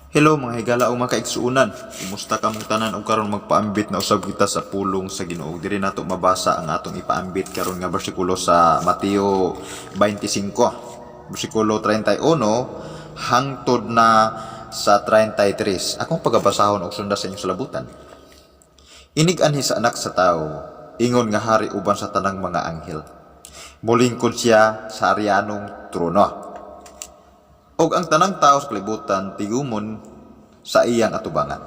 Hello, mga higala ug mga kaigsuonan. Kumusta kamong tanan? Og karon magpaambit na usab kita sa pulong sa Ginoo. Diri nato mabasa ang atong ipaambit karon nga bersikulo sa Mateo 25, bersikulo 31 hangtod na sa 33. Akong pagabasahon og sunda sa inyong salabutan. Inig anhi sa Anak sa Tao, ingon nga hari uban sa tanang mga anghel. Mulingkod siya sa harianong trono. Og ang tanang tao sa kalibutan tigumon sa iyang atubangan.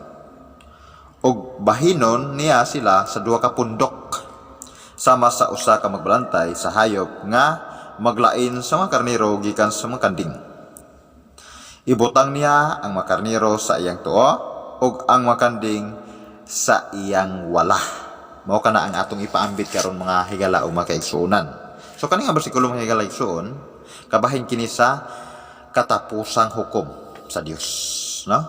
Og bahinon niya sila sa duha ka pundok sama sa usa ka magbalantay sa hayop nga maglain sa mga karnero gikan sa mga kanding. Ibutang niya ang mga karnero sa iyang tuo ug ang mga kanding sa iyang wala. Mao kana ang atong ipaambit karon, mga higala ug mga kaigsuonan. So kani nga bersikulo, mga higala igsuon, kabahin kini sa katapusang hukom sa Dios, no?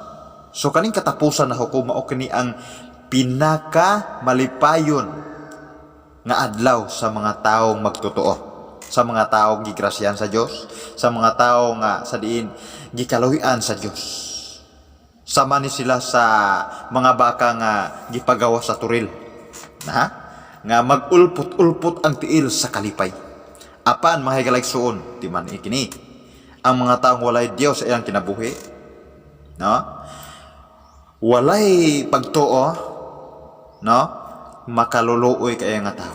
So kaning katapusan na hukom, mao kini ang pinaka malipayon nga adlaw sa mga taong magtotoo, sa mga taong gigrasyahan sa Dios, sa mga tao nga sa diin gikaluy-an sa Dios. Sama ni sila sa mga baka nga gipagawa sa toril. Na? Nga mag-ulpot-ulpot ang tiil sa kalipay. Apan, mga higala igsuon, di man ikini ang mga taong walay Dios sa ilang kinabuhi, no? Walay pagtuo, no? Makaluluoy kaya nga tao.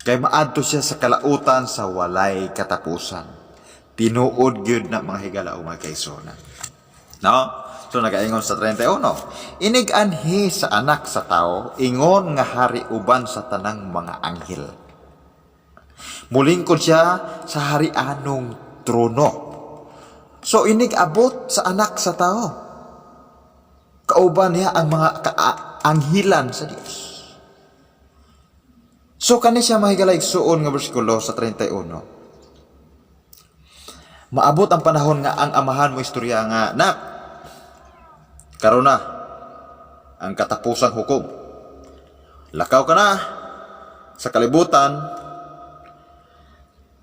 Kay maadto siya sa kalautan sa walay katapusan. Tinuod gyud na, mga higala o mga kaigsuonan. No? So nagaingon sa 31, inig anhi sa Anak sa Tao, ingon nga hari uban sa tanang mga anghel. Mulingkod siya sa harianong trono. So inig abot sa Anak sa Tao, kauban niya ang mga kaanghilan sa Dios. So kani siya, mga higala igsuon, nga bersikulo sa 31. Maabot ang panahon nga ang Amahan mo istorya nga, "Nak, karon na ang katapusang hukom. Lakaw ka na sa kalibutan,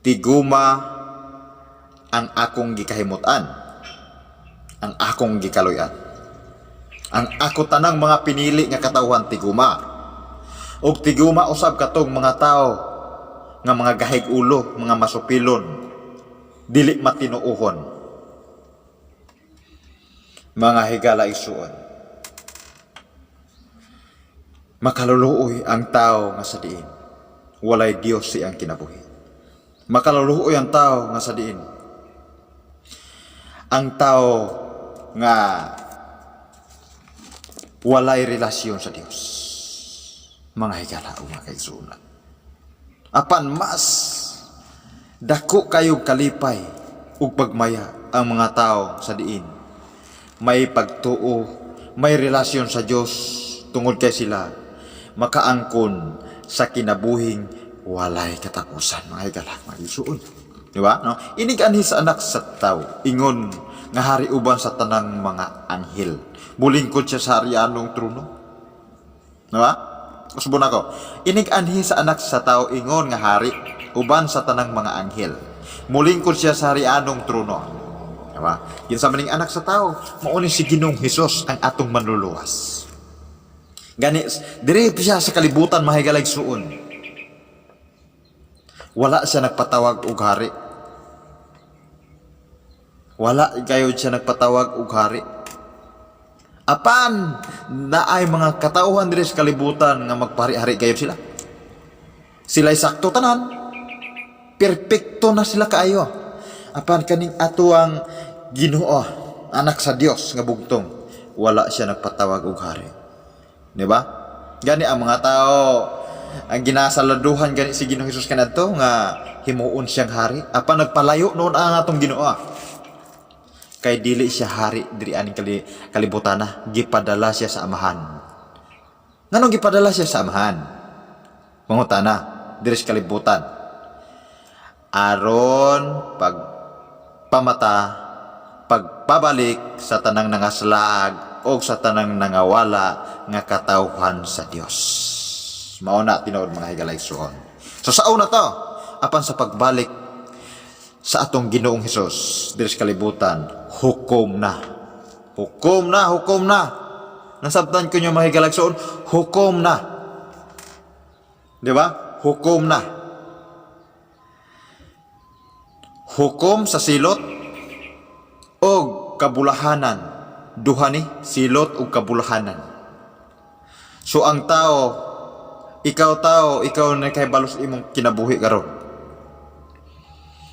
tiguma ang akong gikahimutan, ang akong gikaluy-an. Ang ako tanang mga pinili nga katawhan, tiguma. Ug tiguma usab katong mga tao nga mga gahig ulo, mga masupilon, dili matinuohon." Mga higala igsuon, makaluluoy ang tao nga sa diin walay Dios siyang kinabuhi. Makaluluoy ang tao nga sa diin, ang tao nga walay relasyon sa Dios. Mga higala o mga kaigsuonan. Apan mas dako kayo kalipay ug pagmaya ang mga tao sa diin may pagtuo, may relasyon sa Dios, tungod kay sila makaangkon sa kinabuhing walay katapusan, mga higala, mga igsuon. Di ba? No? Inig anhi sa Anak sa Tao, ingon nga hari uban sa tanang mga anghel. Mulingkod siya sa harianong trono. Di ba? Usbon ako. Inig anhi sa Anak sa Tao, ingon nga hari uban sa tanang mga anghel. Mulingkod siya sa harianong trono. Di ba? Kinsa maning Anak sa Tao? Mao ni si Ginoong Hesus ang atong Manluluwas. Gani, dire siya sa kalibutan, mga higala igsuon. Wala siya nagpatawag og hari. Wala kayo siya nagpatawag og hari. Apan naay mga katauhan diri sa kalibutan nga magpari-hari kayo sila. Sila'y sakto tanan. Perpekto na sila kaayo. Apan kaning atuang Ginoo, Anak sa Dios nga bugtong, wala siya nagpatawag og hari. Di ba? Gani ang mga tao ang ginasaladuhan gani si Ginoong Hesus kanadto nga himuon siyang hari. Apan nagpalayo noon ang atong Ginoo. Kay dili siya hari diri aning kalibutana, gipadala siya sa Amahan. Nganong gipadala siya sa Amahan? Mangutana diri sa kalibutan. Aron pagpamata, pagpabalik sa tanang nangaslaag o sa tanang nangawala nga katawhan sa Dios. Mao na tinuod, mga higala igsuon. So sa una to, apan sa pagbalik sa atong Ginoong Hesus diri sa kalibutan, hukom na. Hukom na, hukom na. Nasabtan ko nyo, mga higalagsoon, hukom na. Di ba? Hukom na. Hukom sa silot o kabulahanan. Duha ni, silot o kabulahanan. So ang tao, ikaw tao, ikaw na kay balos imong kinabuhi karon.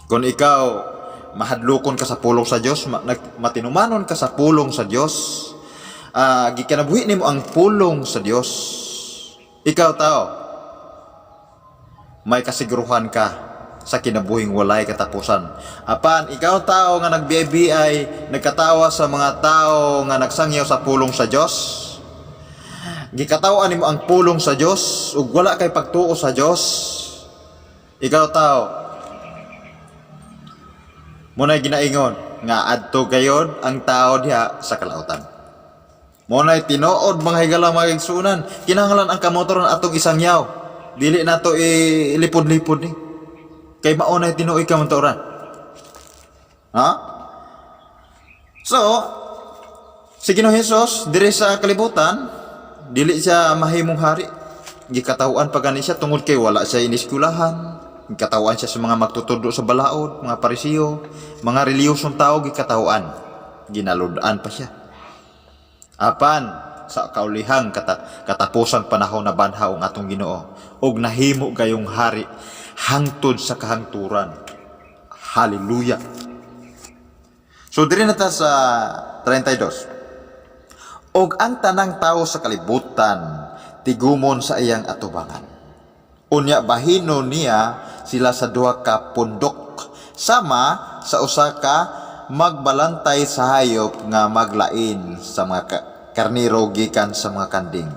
Kung ikaw mahadlokon ka sa pulong sa Dios, matinumanon ka sa pulong sa Dios, gikinabuhi nimo ang pulong sa Dios. Ikaw tao, may kasiguruhan ka sa kinabuhing walay katapusan. Apan ikaw tao nga nagbiay nagkatawa sa mga tao nga nagsangyaw sa pulong sa Dios, gikatawan nimo ang pulong sa Dios ug wala kay pagtuo sa Dios. Ikaw tao, muna'y ginaingon nga adto gayon ang tao diha sa kalautan. Muna'y tinuod, mga higala, mga igsuonan, kinahanglan ang kamatuoran atong isangyaw. Dili nato ilipod-lipod ni. Kay mao na'y tinuod kamatuoran. Ha? So, si Ginoong Hesus diri sa kalibutan, dili siya mahimong hari. Gikatawaan pa gani siya tungod kay wala siya iniskwelahan. Gikatawaan siya sa mga magtutudlo sa balaod, mga Parisiyo, mga reliyosong tao gikatawaan. Ginalud-an pa siya. Apan sa kaulihang katapusang panahon na banhaw ang atong Ginoo ug nahimo gayong hari hangtod sa kahangturan. Hallelujah. So diri na ta sa 32. Og ang tanang tao sa kalibutan tigumon sa iyang atubangan. Unya bahinon niya sila sa duha ka pundok sama sa usa ka magbalantay sa hayop nga maglain sa mga karniro gikan sa mga kanding.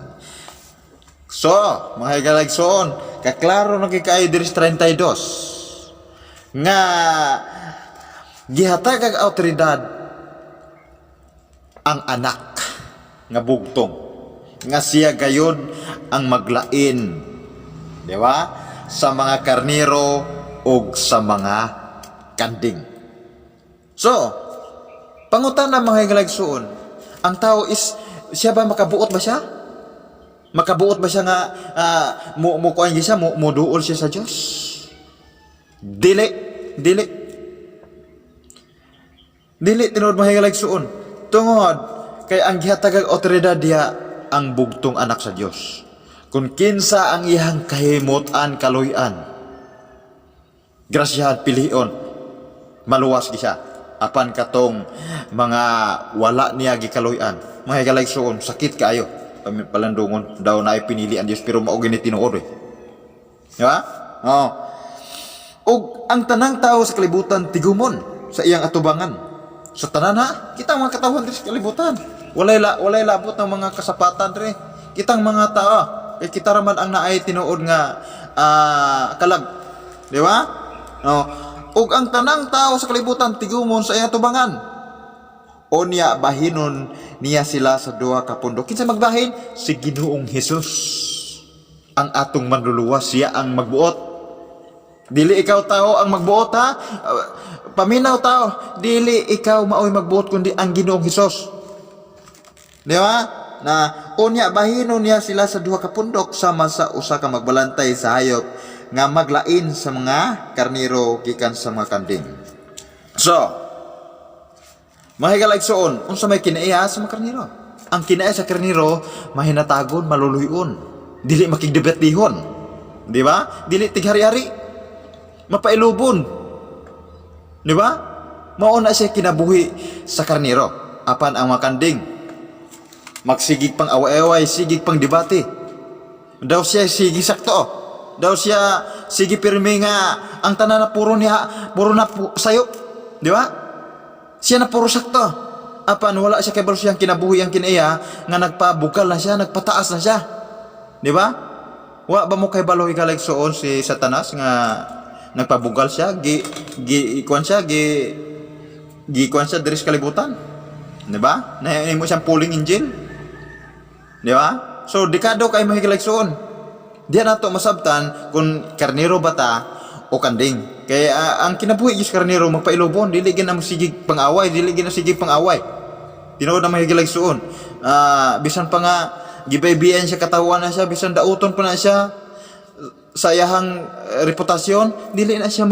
So, mga higalagsoon, kaklaro na kaayo diri sa 32 nga gihatag ang awtoridad ang anak nga bugtong nga siya gayon ang maglain, di ba, sa mga karniro ug sa mga kanding. So, pangutana, mga higalagsuon, ang tao is siya ba, makabuot ba siya? Makabuot ba siya nga mo mo kuan siya, mo moduol siya sa Dios? Dili, dili. Dili tinuod, mga higalagsuon. Tungod kay ang gihatagag otoridad diha ang bugtong anak sa Dios. Kung kinsa ang iyang kahimutan, kaluyan, grasyahan, pilion, maluwas gi siya. Apan katong mga wala niya gikaluyan, mga higalagsuon, sakit kaayo. Palandungon daw na ay pinili ang Dios, pero mao gini tinuod eh. Di ba? Oo. Ug ang tanang tao sa kalibutan tigumon sa iyang atubangan. Sa tanan ha, kita mga katawhan diri sa kalibutan. Walay labot ng mga kasapatan diri. Kitang mga tao, kay kita raman ang naay tinuod nga kalag. Di ba? No. Ug ang tanang tao sa kalibutan tigumon sa iyang atubangan. Unya bahinon niya sila sa duha ka pundok. Kinsa magbahin? Si Ginoong Hesus. Ang atong manluluwas, siya ang magbuot. Dili ikaw tao ang magbuot ha. Paminaw tao, dili ikaw maoy magbuot kundi ang Ginoong Hesus. Di ba? Na unya bahinon niya sila sa duha ka pundok sama sa usa ka magbalantay sa hayop nga maglain sa mga karniro gikan sa mga kanding. So, mga higalagsuon, unsa may kinaiya sa mga karniro? Ang kinaiya sa karniro, mahinatagon, maluluyon. Dili makigdebatihon. Di ba? Dili tighari-hari. Mapailubon. Di ba? Mao na siya kinabuhi sa karniro. Apan ang mga kanding, magsigig pang away-away, sigig pang debate. Daw siya sige sakto. Daw siya sige pirmi nga ang tanan na puro niya, puro na sayo. Di ba? Siya na puro sakto. Apan wala siya kay siyang kinabuhi ang kinaiya nga nagpabukal na siya, nagpataas na siya. Di ba? Wa ba mo kay balo, higalagsuon, si Satanas nga nagpabugal siya, gi gi kuan siya, gi gi kuan siya diri sa kalibutan. Di ba? Nahimo siyang polling angel. Di ba? So dekado kay, mga higalagsuon. Di nato masabtan kung karnero ba ta o kanding. Kaya ang kinabuhi sa karnero magpailubon, dili gid na sigig pang-away, dili gid na sigig pang-away. Tinuod na, mga higalaigsuon. Bisan pa nga gibaybian siya, katawan na siya, bisan dauton pa na siya sa iyahang reputasyon, dili na siya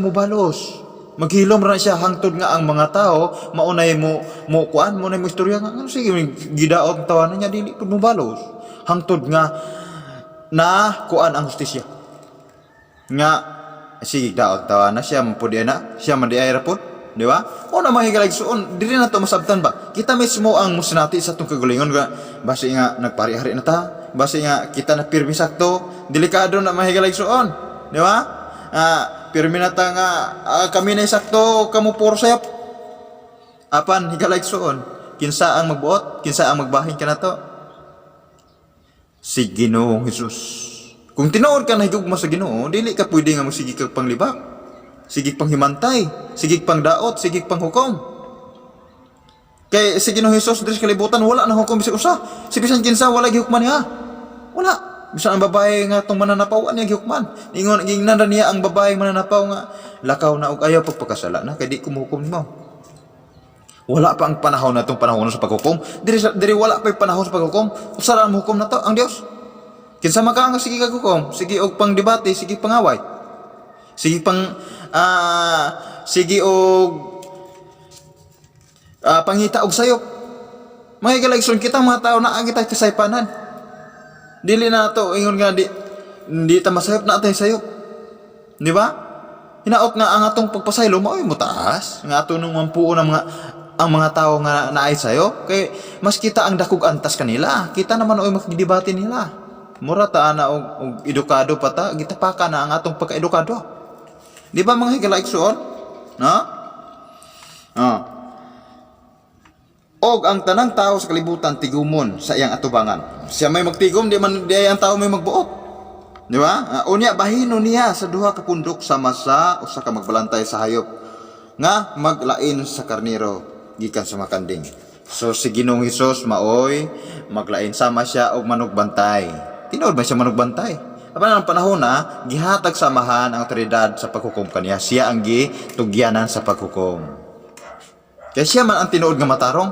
mo balos. Maghilom ra na siya hangtod nga ang mga tao maunay mo mo kuan mo mo istorya nga ano, sige, gidaot ang tawanan niya, dili pud mo balos. Hangtod nga na kuan ang hustisya. Nga sige, daot tawa na siya, mapudi na siya, man di ay ra pud, di ba? O na, mga higalaigsuon, dili na to masabtan ba? Kita mismo ang musinati sa atong kagalingon nga basi nga nagpari-hari na ta, basi nga kita na pirmi sakto, delikado na, mga higalaigsuon, di ba? Pirmi na ta nga kami na sakto, kamo puro sayop. Apan, higalaigsuon, kinsa ang magbuot, kinsa ang magbahin kanato? Si Ginoong Hesus. Kung tinuod ka na higugma sa Ginoo, dili ka pwede nga mosigig kag panglibak. Sigig panghimantay, sigig pangdaot, sigig panghukom. Kay si Ginoong Hesus diri sa kalibutan wala na hukom bisag usa. Si bisan kinsa wala gihukman niya. Wala. Bisan ang babae nga tong mananapaw niya gihukman. Ingon gingnan ra niya ang babae mananapaw nga lakaw na og ayaw pagpakasala na, kay di ko mohukom nimo. Wala pa ang panahon na itong panahon sa paghukom. Diri wala pa yung panahon sa paghukom. Usa ra ang hukom na to, ang Dios. Kinsa man ka nga sige kag hukom, sige og pang debate, sige pangaway. Sige og pangita og sayop. Mga higalaigsoon, kita mga tao na kita kasaypanan. Dili na to ingon nga di ta masayop na atay sayop. Di ba? Hinaot nga ang atong pagpasaylo mao'y mo taas. Nga ato nung mampuo ng mga ang mga tao nga naay sayo kay mas kita ang dakog antas kanila. Kita naman oy makidebate nila. Mura ta ana og edukado pa ta, gitapaka na ang atong pagkaedukado. Di ba, mga higalaigsoon? No? Oh. Og ang tanang tao sa kalibutan tigumon sa iyang atubangan. Siya may magtigom, di man di ay ang tao may magbuot. Di ba? Unya bahino niya sa duha ka pundok sama sa usa ka magbalantay sa hayop nga maglain sa karnero gikan sa mga kanding. So si Ginoong Hesus maoy maglain sama siya og manugbantay. Tinuod ba siya manugbantay? Apan ang panahon na gihatag sa Amahan ang otoridad sa paghukom kaniya. Siya ang gitugyanan sa paghukom. Kaya siya man ang tinuod nga matarong.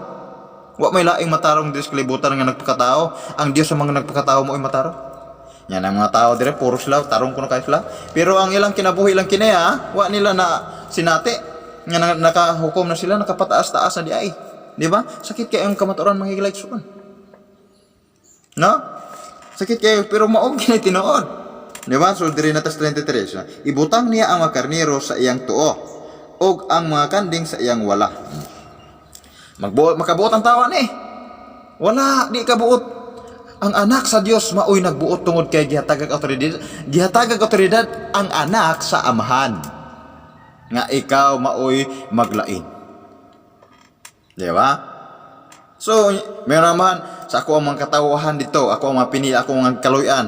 Wa may laing matarong diri sa kalibutan nga nagpakatao. Ang Dios sa mga nagpakatao mo ay matarong. Yan ang mga tao dire, puro sila, tarong kuno kay sila. Pero ang ilang kinabuhi, ilang kinaya, wa nila na sinati nga nakahukom na sila, nakapataas-taas na di ay. Di ba? Sakit kay ang kamatuoran, mga higalaigsoon. No? Sakit kayo pero mao gyud tinuod. Di ba? So diri na tas 33. Ibutang niya ang mga karnero sa iyang tuo ug ang mga kanding sa iyang wala. Magbuot, makabuot ang tawa ni. Wala, di ka buot. Ang anak sa Dios maoy nagbuot tungod kay gihatagag otoridad, gihatagag otoridad ang anak sa Amahan. Nga ikaw maoy maglain. Di ba? So, meron man sa ako ang mga katawahan dito, ako ang mga pinili, ako ang mga kaluyan.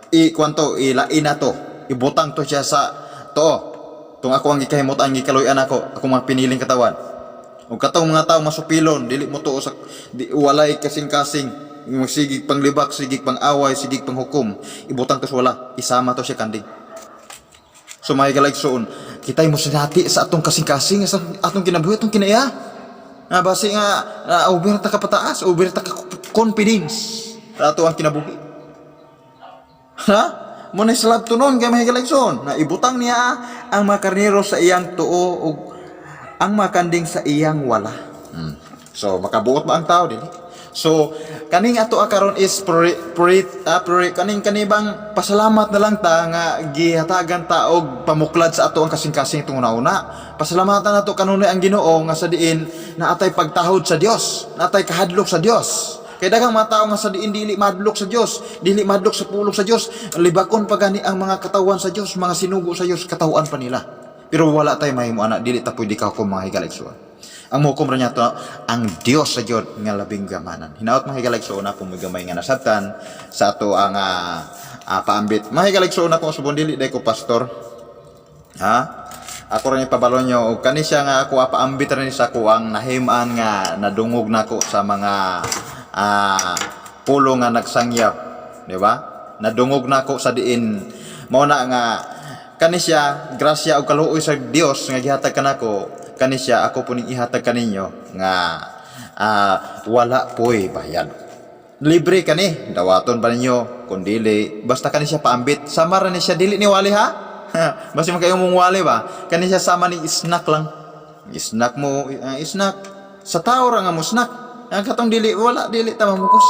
I kwanto, ilain na to. Ibutang to siya sa to. Tung ako ang gikahimutan, gikaluyan ako, ako mga piniling katawan. Ug katong mga tao masupilon, dili mo tuo sa di, walay kasing-kasing, sigig panglibak, sigig pang-away, sigig panghukom, ibutang to sa wala, isama to siya kanding. So mga higalaigsoon, kita'y mo sinati sa atong kasing-kasing, sa atong kinabuhi, atong kinaya. Nga basi nga, over ta ka pataas, over ta ka confidence sa ato ang kinabuhi. Ha? Mo na slab to nun kay mga higalaigsoon, na ibutang niya ang mga karnero sa iyang tuo ug ang mga kanding sa iyang wala. So makabuot ba ang tao dili? So kaning ato karon is pro, kaning kanibang pasalamat na lang ta nga gihatagan ta og pamuklad sa ato ang kasing-kasing itong una-una. Pasalamatan nato kanunay ang Ginoo nga sa diin naatay pagtahod sa Dios, naatay kahadlok sa Dios. Kay daghang mga tao nga sa diin dili mahadlok sa Dios, dili mahadlok sa pulong sa Dios, libakon pa gani ang mga katawan sa Dios, mga sinugo sa Dios, katawan pa nila. Pero wala tayo mahimo ana, dili ta pwede ka hukom, mga higalaigsoon. Ang muhukom ra niya to ang Dios sa Dios nga labing gamanan. Hinaot, mga higalaigsoon, ako may gamay nga nasabtan sa ato ang paambit. Mga higalaigsoon, ako subon dili day ko pastor. Ha? Ako rin ipabalo nyo og kani siya nga ako paambit ra ni sa ako ang nahimaan nga nadungog nako sa mga pulo nga nagsangyap, di ba? Nadungog nako sa diin mao na nga kani siya grasya ug kaluoy sa Dios nga gihatag kanako. Kani siya ako po ning ihatag kaninyo nga wala po'y bayad. Libre kani, dawaton ba ninyo? Kung dili, basta kani siya paambit. Sama ra ni siya, dili ni wali ha? Basta man kayo mong wali ba? Kani siya sama ni snack lang. Snack mo, snack. Sa tao ra nga mo snack. Ang katong dili, wala, dili ta mamukos.